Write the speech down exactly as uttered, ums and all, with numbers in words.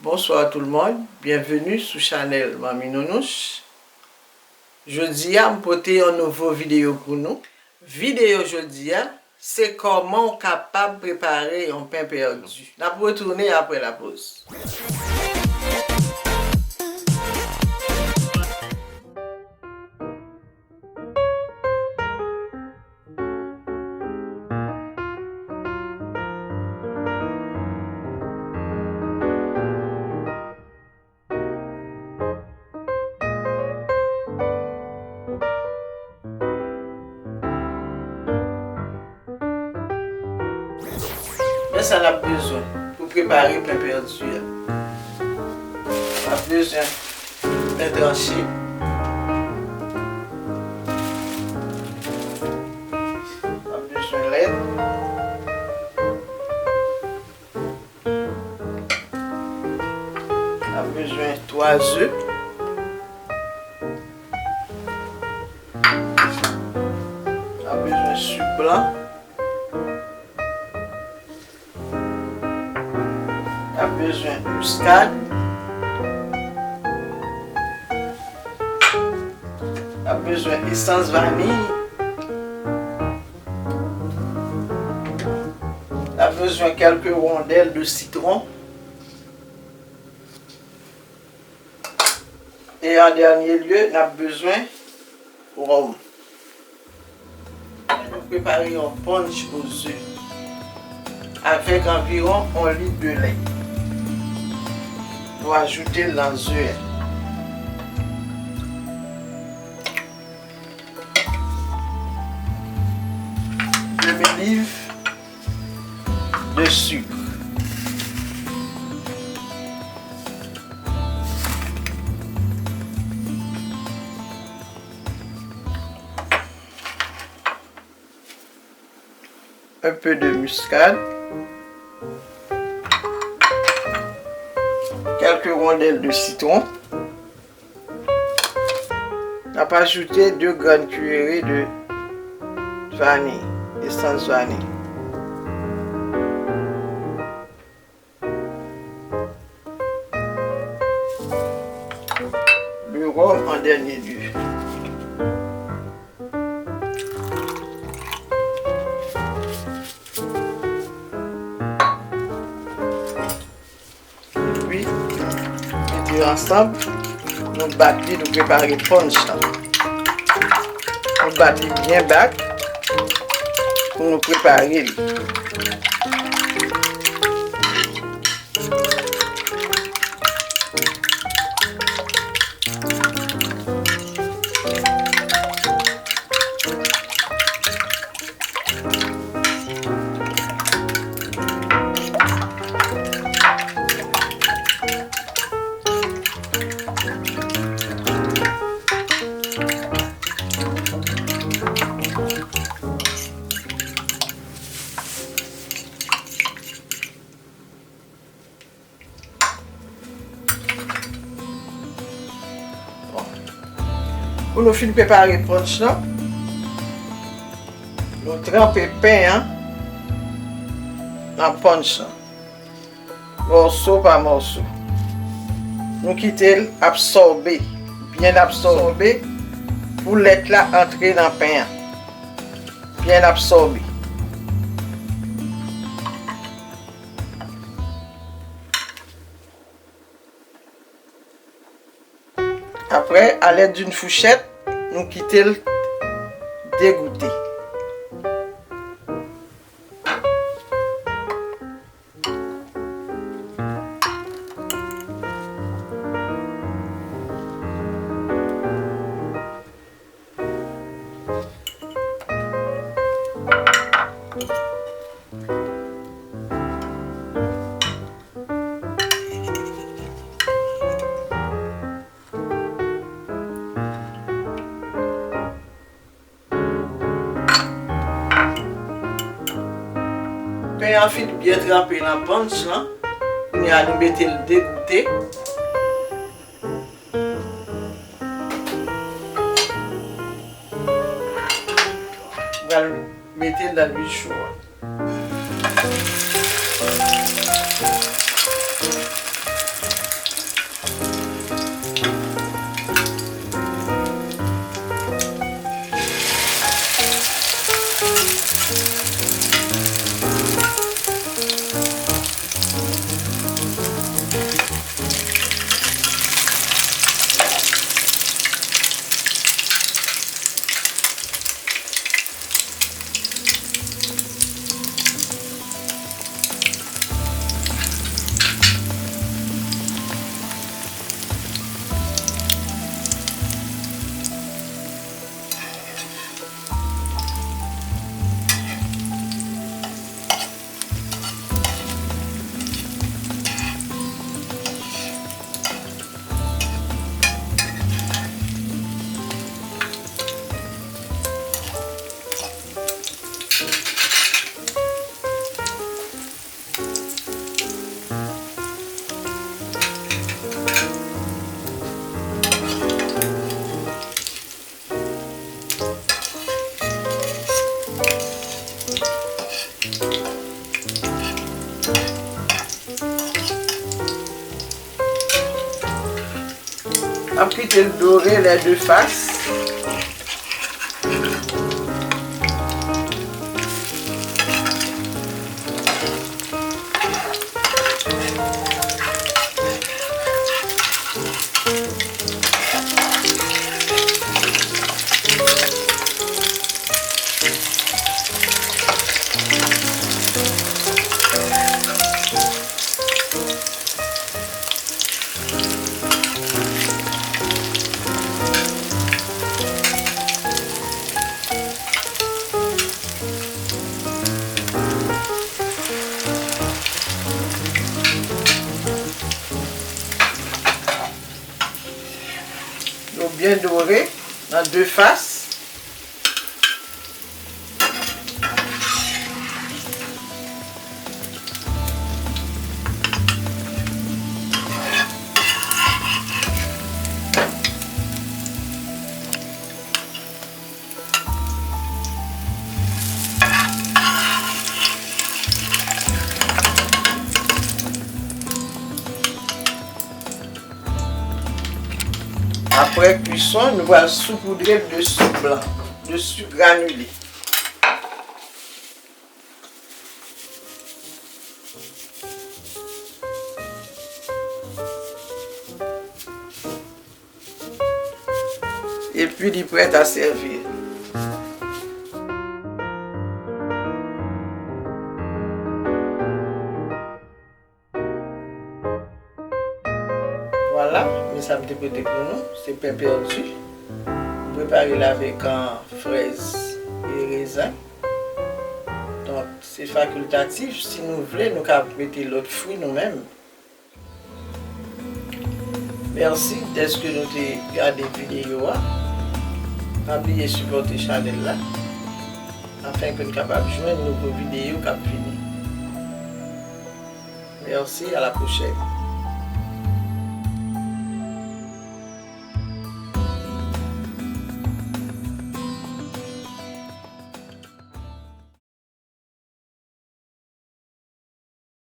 Bonsoir tout le monde, bienvenue sou chanèl Manmi Nounouch. Jodi a, m pote yon nouvo videyo pou nou. Videyo jodi a, se kòman w kapab prepare yon pen pèdi. N ap retounen apre lapoz. Men sa n ap bezwen pou prepare pen pèdi a. N ap bezwen pen tranche. N ap bezwen lèt. N ap bezwen twa ze. N ap bezwen sik blan. N ap bezwen miskad. N ap bezwen esans vaniy. N ap bezwen kèlke wondèl de sitwon. E an dènye lye, n ap bezwen wòm. Nou prepare yon punch o ze avèk anviwon yon lit de lè. Nou ajoute l nan ze a. Demi liv de sik. Un peu de muscade. Quelques rondelles de citron. N ap ajoute de grenn kiyere de vaniy, esans vaniy. Le rhum en dernier lieu. Epi, mete yo ansanm, nou bat li, nou prepare punch lan. Nou bat li byen bat pou nou prepare li. Bon. Pou nou fin prepare punch lan, nou tranpe pen an nan punch lan, mòso pa mòso. Nou kite l absòbe, byen absòbe, pou lèt la antre nan pen an. Byen absòbe. Apre, a lèd d'une fourchette, nou kite l degoute. Pen an fin byen tranpe nan punch lan. Kounye a nou mete l degoute. Pral mete l nan lwil cho a. Epi, M ap kite l dore les deux faces. Yo byen dore nan de fas. Apre kwison, nou pral soupoudre de sik blan, de sik granile. Epi li prèt a sèvi. Vwala, men sa m te pote pou nou, se pen pèdi. M prepare l avèk, ah, frèz e rezen. Donk, se fakiltatif. Si nou vle, nou ka mete lòt fwi nou menm. Mèsi dèske nou te gade videyo a. Pa bliye sipòte chanèl la, afenke n kapab jwenn nouvo videyo k ap vini. Mèsi, à la prochaine.